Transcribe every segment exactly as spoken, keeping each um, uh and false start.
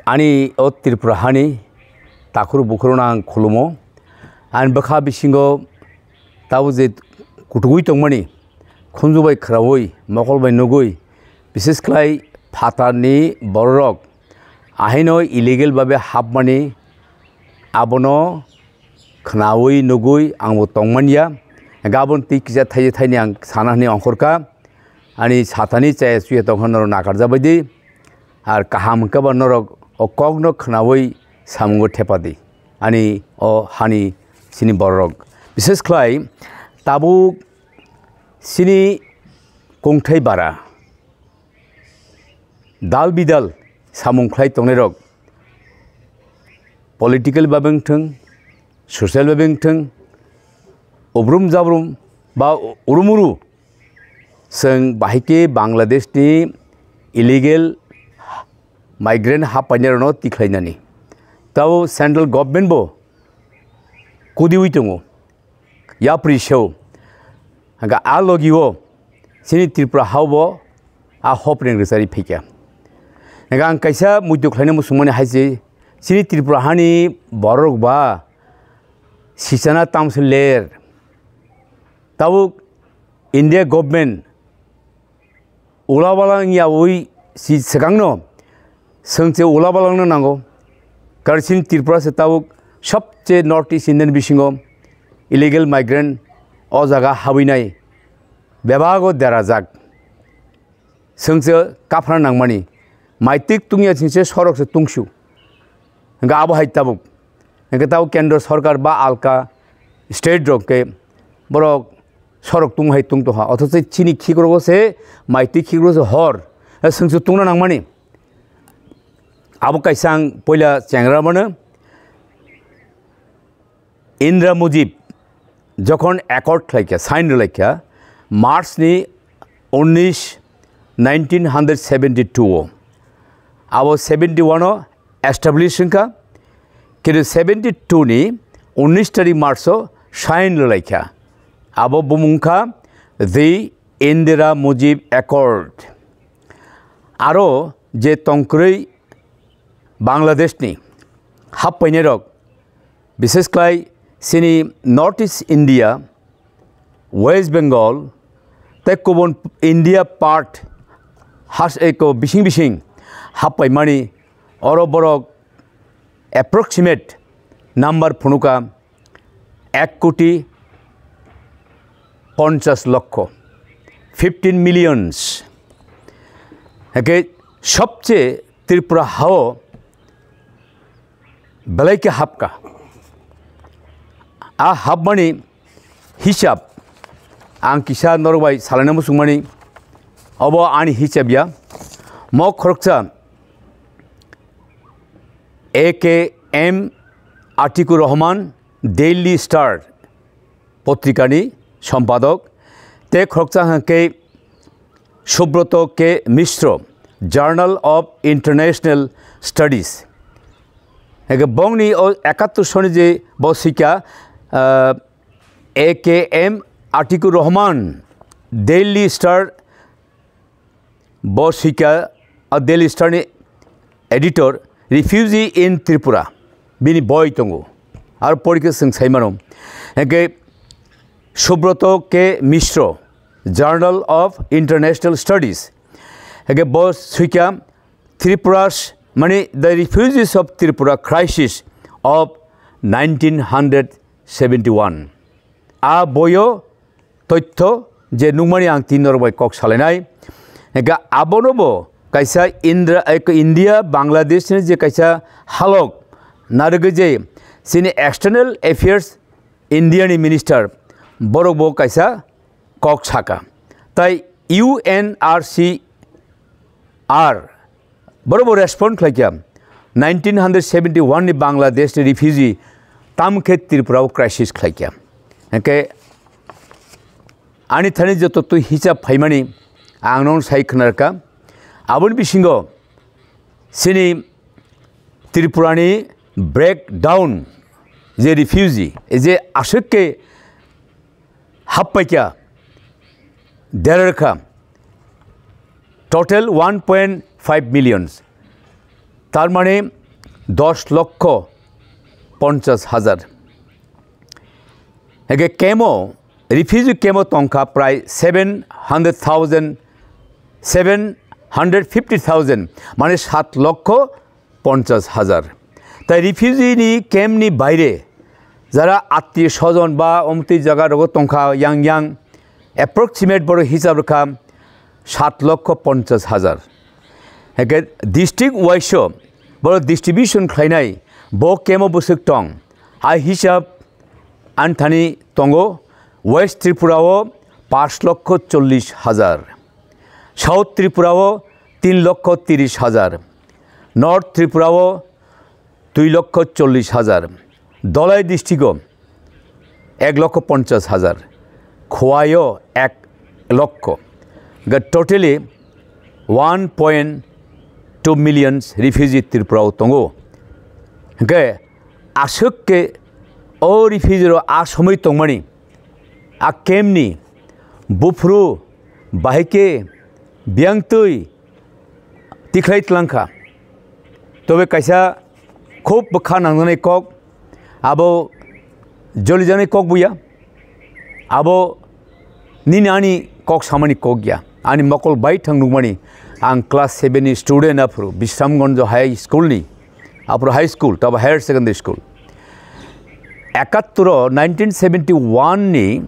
Ani o Tripura hani takhur bukhurno ang khulumo. Ani bwkha bisingo tabuk je kutugwi tongmani, khunju bai khwraui, mokol bai nugui, bises khlai phatarni bororok ahaino illegal babe hapmani, abono khwnaui nugui angbo tongmanya. Gabon twi kisa thaije thaini ang sana hwnwi ongkhorkha. Ani sathani chaya chuya tongkha norok nakarjabaidi. Ar kaham hwnkhe ba norok o kokno khwnaui samungo thepadi. Ani o hani chini bororok. Bises khlai tabuk chini kongthai bara dal bidal samung khlai tongnairok, political babe wngthwng, social babe wngthwng, ubrum jabrum ba urumuru, chwng bahai khe Bangladesh ni illegal migrant hap painai rokno tikhlainani. Tabo central government bo kudiui tongo. Yapri seo. Hwnkhe a logi o chini Tripura hao bo a hop reng rwchari phaikha. Hwnkhe ang kaisa muitu khlaina muchungmani hai se, chini Tripura hani borok ba sichana tamse ler. Tabuk India government ula balang yaui si swkangno, chwng se ula balangno nango. Karon chini Tripura se tabuk sobse North East Indian bisingo illegal migrant o jaga habwinai bebago derajak. Chwng se kaphra nangmani. Maitik tungya chwng se sorok se tungsu. Hwnkhe abo hai tabuk. Hwnkhe tabuk kendro sorkar ba alka state rok khe borok sorok tung hai tung tongha. Othocho chini khikrogo se, maitik khikrogo se hor. Chwng se tungna nangmani. Abo kaisa ang poila chengra mano. Indra Mujib jokhon accord khlaikha, sign rwlaikha, March ni unnish, nineteen hundred seventy two o. Abo seventy one o establish wngkha, kintu seventy two ni unnish tarik March o sign rwlaikha. Abo bumung kha The Indira Mujib Accord. Aro je tongkwrwi Bangladesh ni hap painai rok, bises khlai chini North East India, West Bengal, tei kubun India part has eko bising bising hap paimani, oro borok approximate number phunuka ek koti ponchas lokho, fifteen millions. Hake sobche Tripura hao belai khe hapka. A hapmani hisab ang kisa norok bai salaina muchungmani, obo ani hisab ya. Mo khoroksa A K M Atikur Rahman, Daily Star potrikani sompadok, tei khoroksa hwnkhe Subroto K Mishro, Journal of International Studies. Hwnkhe bongni o ekattor soni je bo swikha, ah, A K M Atikur Rahman, Daily Star bo swikha, a Daily Star ni editor, Refugee in Tripura, bini boi tongo. Aro porikhe chwng sai mano. Hwnkhe Subroto K Mishro, Journal of International Studies. Hwnkhe bo swikha Tripura's, mani The Refugees of Tripura Crisis of nineteen hundred seventy one. A boyo toitho je nukmani ang tin norok bai kok salainai. Hwnkhe abono bo kaisa Indra, ek India, Bangladesh ni je kaisa halok narwgwi je chini External Affairs India ni minister borok bo kaisa kok saka. Tai U N R C R borok bo respond khlaikha, nineteen hundred seventy one ni Bangladesh ni refugee, tamo khe Tripura o crisis khlaikha. Hwnkhe ani thani joto twi hisab phaimani ang nono sai khwnarkha. Aboni bisingo chini Tripura ni breakdown, je refugee, je aswk khe happaikha, dererkha, total one point five millions. Tar mane dos lokho ponchas hajar. Hingke camp o, refugee camp o tongkha prai seven hundred thousand, seven hundred fifty thousand, mane sat lokho ponchas hajar. Tai refugee ni camp ni baire jara attiyo sojon ba omtwi jaga rogo tongkha yang yang, approximate boro hisab rwkha sat lokho ponchas hajar. Hingke district wise o boro distribution khlainai bo camp o bwswk tong, hai hisab anthani tongo. West Tripura o pash lokho chollish hajar, South Tripura o tin lokho tiris hajar, North Tripura o dui lokho chollish hajar, Dholai district o ek lokho ponchas hajar, Khowai o ek lokho, ga totally one point two million refugee Tripura o tongo. Hingke aswk ke o refugee rok a somoi tongmani, a camp ni buphuru, bahai khe, biyang twi tikhlai tlangkha. Tobe kaisa khub bwkha nangjaknai kok, abo jolijaknai kok buya, abo nini ani kok samani kok ya. Ani mokol bai thang nukmani, ang class seven ni student aphuru, Bisramganj High School ni, aphuru high school, tabo higher secondary school. Ekattor o nineteen seventy one ni,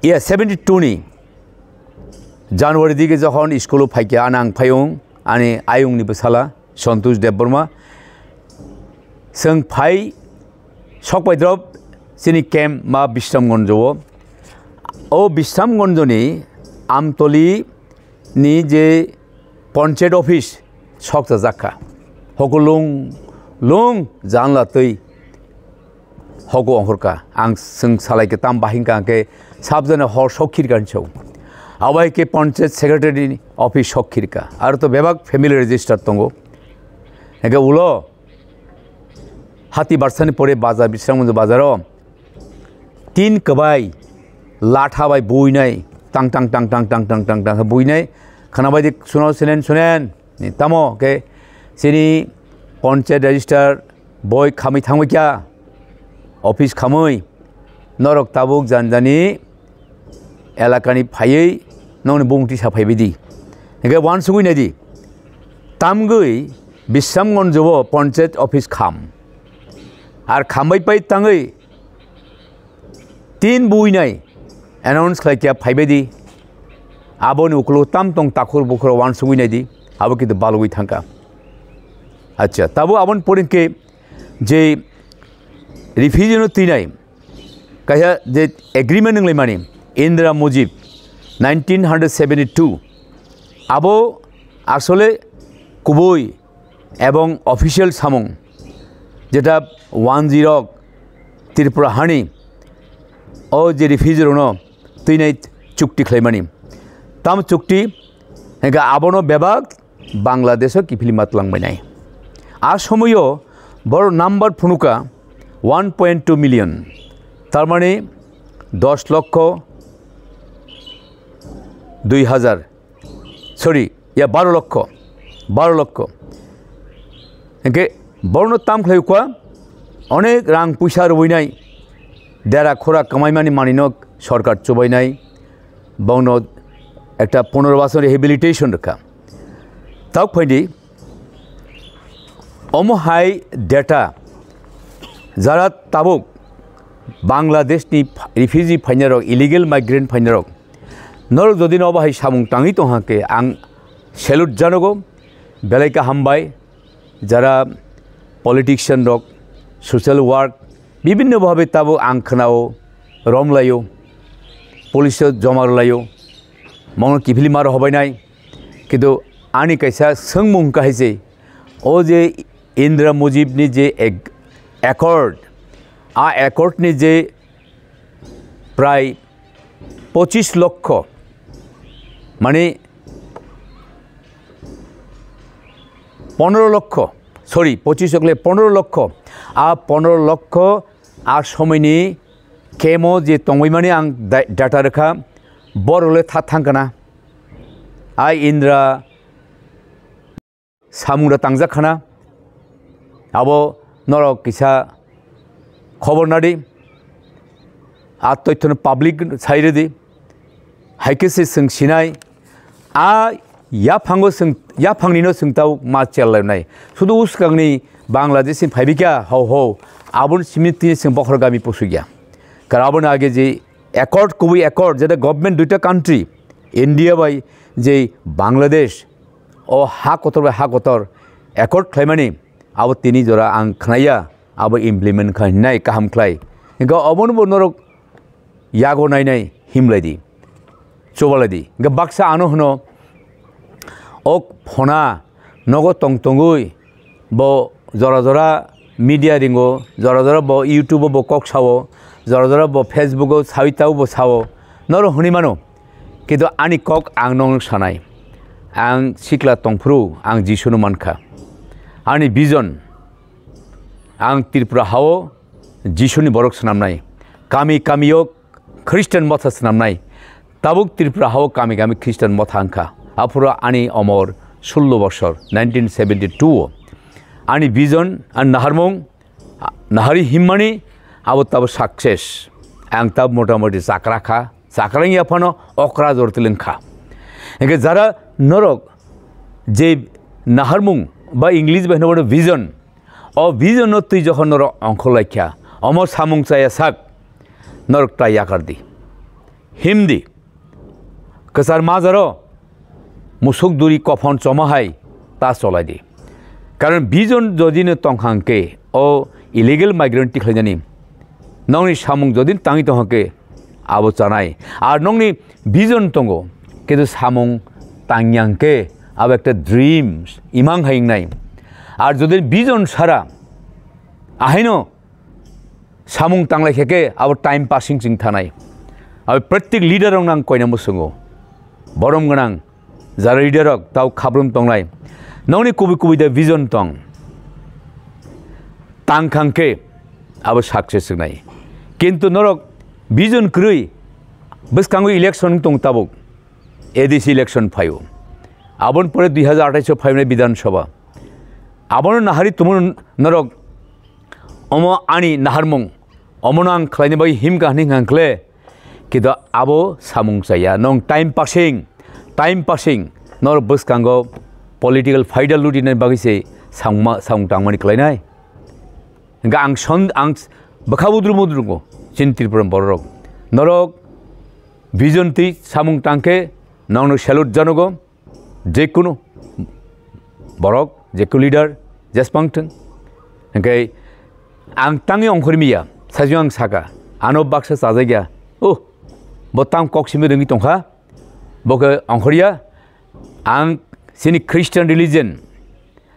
iya, seventy two ni January digi jokhon school o phaikha, ani ang phayung, ani ayung ni bwsala Santosh Debbarma. Chwng phai sok bai drop chini camp ma Bisramganj o. O Bisramganj ni Amtoli ni je panchayat office sok chajak kha. Hogo lung lung janla twi hogo ongkhorkha. Ang chwng salai khe tam bahing kha hwnkhe sabjani hor sok khirkha hinwi sao. Abo hai khe panchayat secretary ni office sok khirkha. Aro to bebak family register tongo. Hwnkhe ulo hati barsani pore bazar, Bisramganj bazaro tin kwbai latha bai buinai, tang tang tang tang buinai. Khwnabaidi suno senen sunen. Ni tamo khe chini panchayat register boi khamwi thangwi kya, office khamwi norok tabuk janjani elakani phaiwi nokni bumung tisa phaibaidi. Hingke uansugwi naidi, tamgwi Bisramganj o panchayat office kham. Ar khambai pai tangwi tin buinai announce khlai kya phaibaidi. Aboni ukulo tam tong takhur bukhur uansugwi naidi, abo kintu balugwi thangkha. Acha, tabo aboni pore hwnkhe je refugee no twinai kaisa je agreement wnglaimani Indira Mujib nineteen hundred seventy two, abo asole kubui ebong official samung, jeta wanjirok Tripura hani o je refugee rokno twinai chukti khlaimani. Tam chukti hingke abono bebak Bangladesh o kiphilima twlangbainai. A somoio boro number phunuka one point two million, tarmani dos lokho dui hajar, sorry, ya baro lokho, baro lokho. Hingke borno tam khlai ukwa, onek rang puisa rwinai, dera khora kamaimani manino sorkar chubainai, bongno ekta punorbashan rehabilitation rwkha. Tok phaidi, omo hai data jara tabuk Bangladesh ni refugee phainarok, illegal migrant phainarok, norok jodi no bahai samung tangwi tongha khe ang salute janogo, belai khe hambai. Jara politician rok, social work, bibinno bhabe tabuk ang khwnao, romlaio, police o joma rwlaio, mongno kiphilima rw hobainai. Kintu ani kaisa swngmung kahai se, o je Indira Mujib ni je ag-, accord, a accord ni je prai pochis lokho, mane ponoro lokho, sorry, pochis lokho le, ponoro lokho, a ponoro lokho a somoini kemo je tongbaimani ang da-, data rwkha, borok le tha thangkana. A Indira samung da tangjak khana. Abo norok kisa khobor nadi, a toithono public sai rwdi. Hai khe se chwng sinai, a yaphango chwng, yaphangnino chwng tabuk ma chel lainai. Sudu uskangni Bangladesh ni phaibikya hau hau, aboni simi tini chwng bokhorok gami pusukya. Karon aboni age je accord, kubui accord, jeta government duita country, India bai je Bangladesh, o ha kotor bai ha kotor accord khlaimani, abo tini jora ang khnaya, abo implement kha hinai kaham khlai. Hingke obono bo norok yago nainai himlaidi, chubalaidi. Hingke baksa ano hwno, o phona nogo tong tongwi bo jora jora media ringo, jora jora bo YouTube o bo kok sao, jora jora bo Facebook o sawi tao bo sao, norok hwnwi mano. Kintu ani kok ang nokno sanai, ang sikla tongphuru ang Jisuno mankha. Ani vision, ang Tripura hao Jisuni borok swnamnai, kami kamio Christian motha swnamnai. Tabuk Tripura hao kami kami Christian motha wngkha. Aphuru ani omor sullo bosor, nineteen seventy-two o. Ani vision, ani naharmung, nahari himmani abo tabo success. Ang tab motamoti chakra kha, chakra wngya phano okra jor twlwng kha. Hingke jara norok je naharmung ba English bai hwnwi vision, o vision no twi jokhon norok ongkhor laikha, omo samung chaya sak, norok ta yakar di, him di, kwchar majaro musuk duri kophon choma hai ta cholai di. Karon vision jodi no tongkha hwnkhe o illegal migrant tikhlainani nokni samung jodi tangwi tongkha hwnkhe abo chanai. Ar nokni vision tongo, kintu samung tangya hwnkhe abo ekta dreams imang hai wngnai. Ar jodi vision sara ahaino samung tanglai khe khe abo time passing ching thanai. Abo pratik leader rok nang koina musungo. Borom gwnang jara leader rok tau khabrum tongnai. Nokni kubui kubui da vision tong. Tang khang khe abo success wngnai. Kintu norok vision kwrwi bwskango election tong tabuk. A D C election phaio. Aboni pore dui hazar athais o phaimani Bidhan Sabha. Abono nahari tumun norok omo ani naharmung. Omono ang khlaina bagwi himkha hwnwi hwnkha hwnkhe, kintu abo samung chaya. Nong time passing, time passing. Norok bwskango political faida lutinani bagwi se samungma, samung tangmani khlainai. Hingke ang son, ang bwkha budru mudrungo chini Tripura bororok. Norok vision twi samung tangkhe nongno salute janogo, jekunu borok, jekunu leader, jesbang thwng. Hingke ang tangwi ongkhormiya, sajwng ang saka, ano baksa chajakya, oh, bo tang kok simi rwngwi tongkha, bo khe ongkhorya, ang chini Christian religion,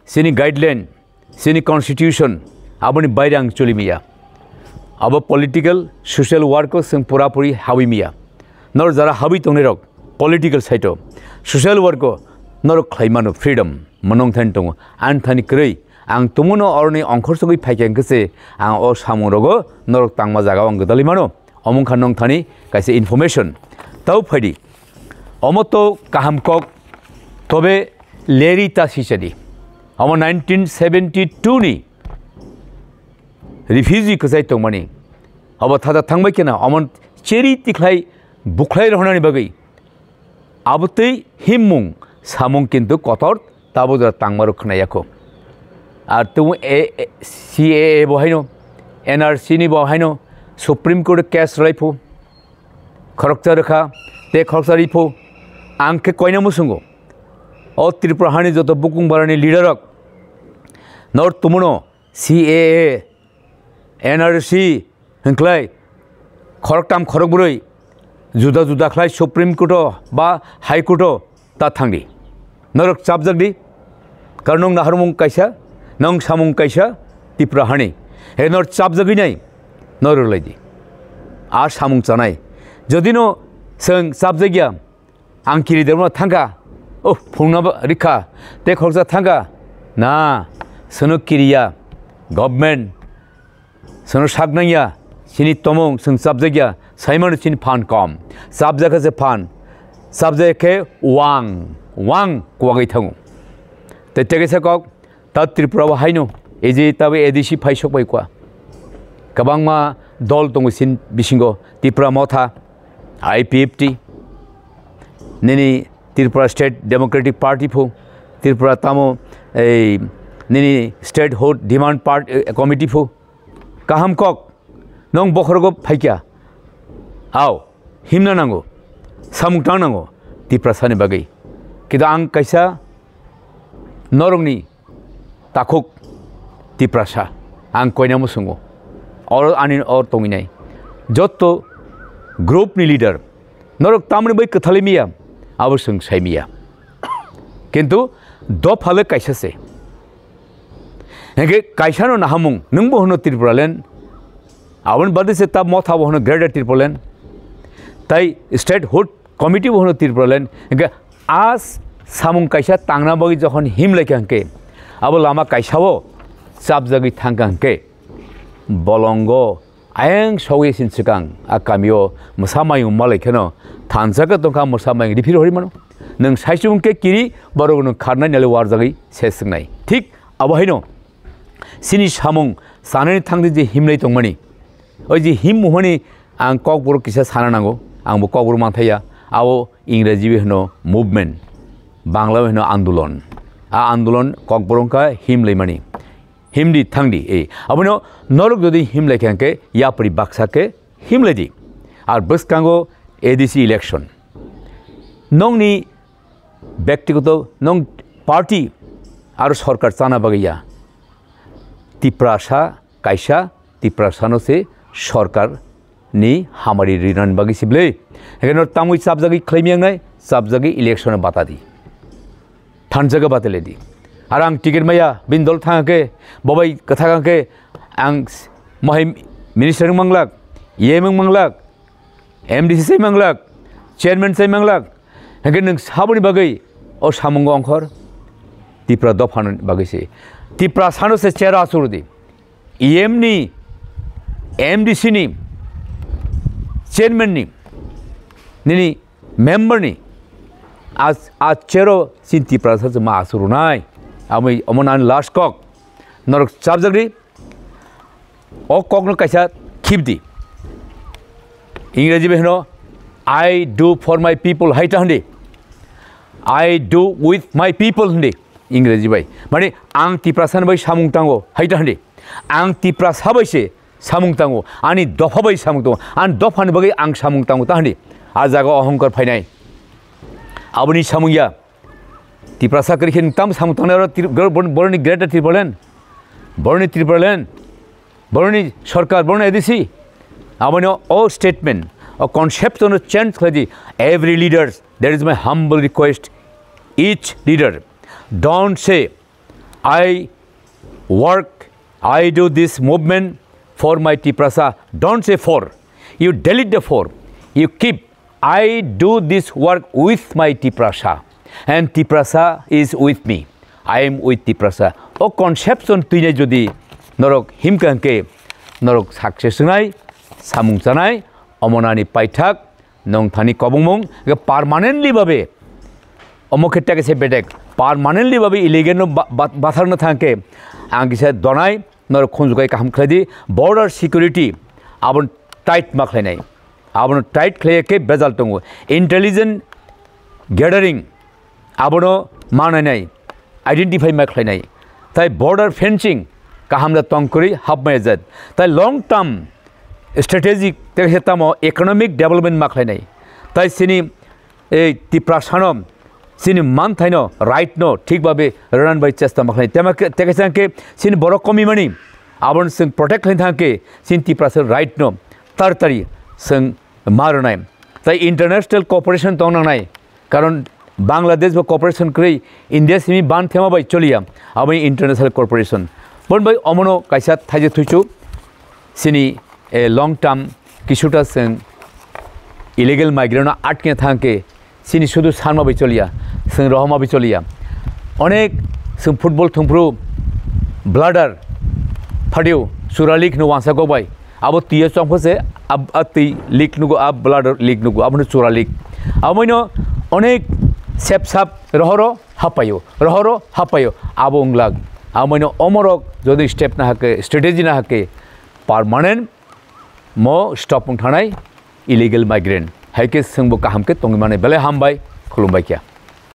chini guideline, chini constitution, aboni baire ang choli miya. Abo political, social work o chwng pura puri habwi miya. Nor jara habwi tongnai rok political side o, social work o norok khlai mano freedom, monong thani tongo. Ani thani kwrwi ang tumuno oroni ongkhor sogwi phaikha hwnkhe se ang o samung rogo norok tangma jaga o ang gwdalwi mano. Omo wngkha nong thani kaisa information. Tau phaidi. Omo to kaham kok, tobe leri ta sichadi. Omo nineteen seventy-two ni refugee kwchai tongmani. Obo thada thangbai kheno omo cheri tikhlai bukhlai rohonani bagwi. Abotwi himmung samung kintu kotor tabo jora tangmaro khwnayakho. Ar tumo A, A, C A A bo haino, N R C ni bo haino, Supreme Court case rwlaiphu, khoroksa rwkha, tei khoroksa riphu, ang khe koina musungo. O Tripura hani joto bukung barani leader rok, nor tumuno C A A, N R C, hwnklai khoroktam khorokbrwi juda juda khlai Supreme Court o ba High Court o ta thangdi. Norok chapjakdi. Karon nwng naharmung kaisa, nwng samung kaisa Tripura hani. He nor chapjagwi nai, nor rwlaidi. A samung chanai. Jodi no chwng chapjakya, ang kiri derma thangkha, oh, phungna ba rikha, te khoroksa thangkha. Na, sono kiriya, government, sono sak nangya, chini tomong, chwng chapjakya, saimano chini phan kom. Chapjakha se phan, chapjakhe wang, wang kwagwi thango. Te tege se kok, ta Tripura bo haino, Ei je tabe A D C phai sok bai kwa. Kwbangma dol tongo sin bisingo, Tipra Motha, I P F T, nini Tripura State Democratic Party pho, Tripura tamo ei nini Statehood Demand Part-, eh, Committee pho. Kaham kok, nwng bokhorogo phaikya. Ao, himna nango, samung tang nango, Tiprasani bagwi. Kintu ang kaisa norokni takhuk Tiprasa, ang koinamo swngo. Oro ani or tongwi nai. Jotto group ni leader, norok tamni bai kwthalwi miya, abo chwng sai miya. Kintu dophale kaisa se. Hingke kaisano nahamung, nwngbo hwno Tripuraland, aboni bade se ta Motha bo hwno Greater Tripuraland, tai Statehood Committee bo hwno Tripuraland, hingke a samung kaisa tangna bagwi jokhon himlaikha hingke, abo lama kaisa o chapjagwi thangkha hingke, bolongo ayang sogwi sin swkang a kamio mwsa mayung malai kheno thansa khe tongkha, mwsa mayung riphir hori mano. Nwng saichung khe kiri, borok nwng kharnai nali warjagwi se swngnai. Thik abo haino chini samung sanani thangdi je himlai tongmani, oi je him muhani ang kokborok kisa sana nango, ang bo kokborok manthaya, abo Ingreji bai hwno movement, Bangla bai hwno andolon. A andolon kokborok wngkha himlaimani. Himdi thangdi, e. Abono norok jodi himlai khe hingke yapri baksa khe himlaidi. Ar bwskango A D C election. Nongni bektigoto nong party aro sorkar chana bagwi ya. Tiprasa kaisa, Tiprasano se sorkar ni hamari rinani bagwi sible. Hingke no tamwi chapjagwi khlaimiyang nai, chapjagwi election bata di. Thanjaga bata le di. Ar ang ticket maya, bini dol thang khe, bobai kwthak ang khe, ang mohai minister wng manglak, E M wng manglak, M D C sai manglak, chairman sai manglak. Hingke nwng saboni bagwi o samungo ongkhor, Tipra dophani bagwi se. Tiprasano se chera asur di. E M ni, M D C ni, chairman ni, nini member ni, a, a chero sin Tiprasa se ma asuru nai. Amui omo nani last kok. Norok chapjagri, o kok no kaisa khibdi. Ingreji bai hino, "I do for my people," hai ta handi. "I do with my people," handi. Ingreji bai. Mane, ang Tiprasa ni bai samung tango, hai ta handi. Ang Tiprasa bai se samung tango, ani dopha bai samung tango, ani dopha ni bagwi ang samung tango ta handi. A jaga o ohongkar phainai. Aboni samung ya. Tiprasa kwrwi khe tam samung tangnai oro Tri-, gor-, bor-, boroni Greater Tipraland, boroni Tipraland, boroni sorkar, boroni A D C. Aboni o, o statement, o concept no change khlai di. Every leaders, that is my humble request. Each leader, don't say, "I work, I do this movement for my Tiprasa." Don't say "for." You delete the "for." You keep, "I do this work with my Tiprasa, and Tiprasa is with me. I am with Tiprasa." O conception twinai jodi norok himkha hingke norok success wngnai, samung chanai, omonani paithak, nong thani kobongmung, permanently babe. Omo khe teke se bedek, permanently babe illegal no ba-, ba-, batharno thangkhe, ang kisa donai, norok khunjukai kaham khlai di, border security, abon tight ma khlainai, abono tight khlai khe bejal tongo, intelligence gathering, abono manai nai, identify ma khlainai. Tai border fencing kaham da tongkri hapmai jat. Tai long term strategic tei tamo economic development ma khlainai. Tai sini ei Tiprasano sini manthaino right no thik babe ranan bai chesta ma khlainai. Tema ke, teke sangke sini borok komi mani abon sing protect khlain thangke sini Tiprasa right no tar tari sing ma rwnai. Tai international cooperation tong nangnai. Karon Bangladesh bo cooperation kwrwi India simi ban thema bai choliya, abo international cooperation. Bon bai omono kaisa thaije thuichu sini, eh, long term kisuta seng illegal migrant no atkena thangke sini sudu sanma bai choliya, seng rohoma bai choliya. Onek seng football thungphru bladder phadio sura league no wansa gok bai. Abo twiyo chongpho se, ab-, a twi leak nugo, a blood leak nugo, abono chura leak. Aboino onek sep sap rohoro hapayo, rohoro hapayo, abo wnglak. Amoino omorok jodi step na hake, strategy na hake, permanent mo stop wng thanai illegal migrant. Hai khe chwngbo kaham khe tongwi mani. Belai hambai, khulumbai kha.